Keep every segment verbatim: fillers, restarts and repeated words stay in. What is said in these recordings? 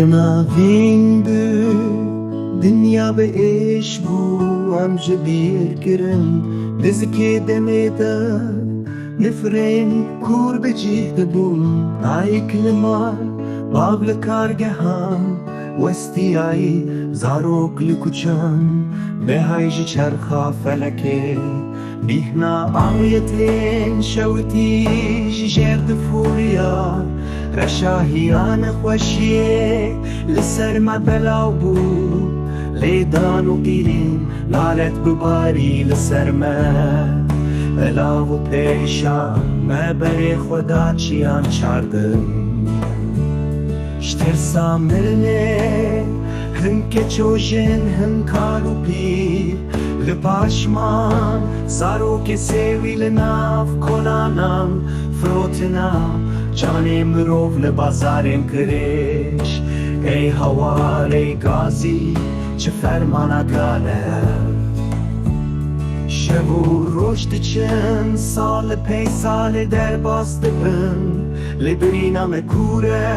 Navîn bû, dinya bi êş bû, em ji bîr kirin. Di zikê demê de nifrên kûr bi cih dibûn. Dayik li mal, bav li kargehan, westiyayî zarok li kuçan. Mehay ji çerxa felekê, bîhna ayetên şewitî ji jêr difûriya. Reşa hiya nexweşiyê li ser me belav bû. Lêdan û pîrîn nalet bibarî li ser me. Belav û pêşa me berê xwe da çiyan çardin. Ji tirsa mirinê hin keç û jin, hin kal û pîr li paş man. Zarokê sêwî li nav kolanan, firotina canê mirov li bazarên kirêş. Ey hawar, ey gazî, çi fermana gale. Şev û roj diçin, sal li pey salê derbas dibin. Lê birîna me kûr e,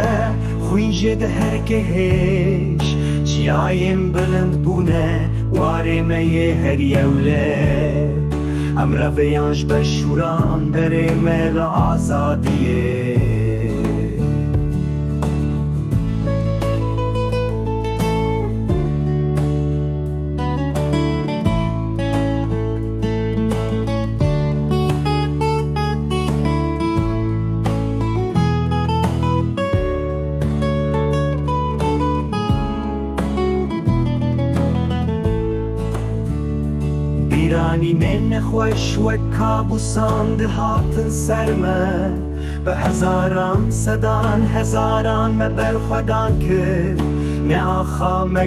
xwîn jê diherike hêj. Çiyayên bilind bûne warê me yê her yewlê. Em reveyan ji ber şûran, berê me li azadiyê. Bîranînên nexweş wek kabûsan dihatin ser me. Bi hezaran, sedan hezaran me berxwedan kir. Ne axa me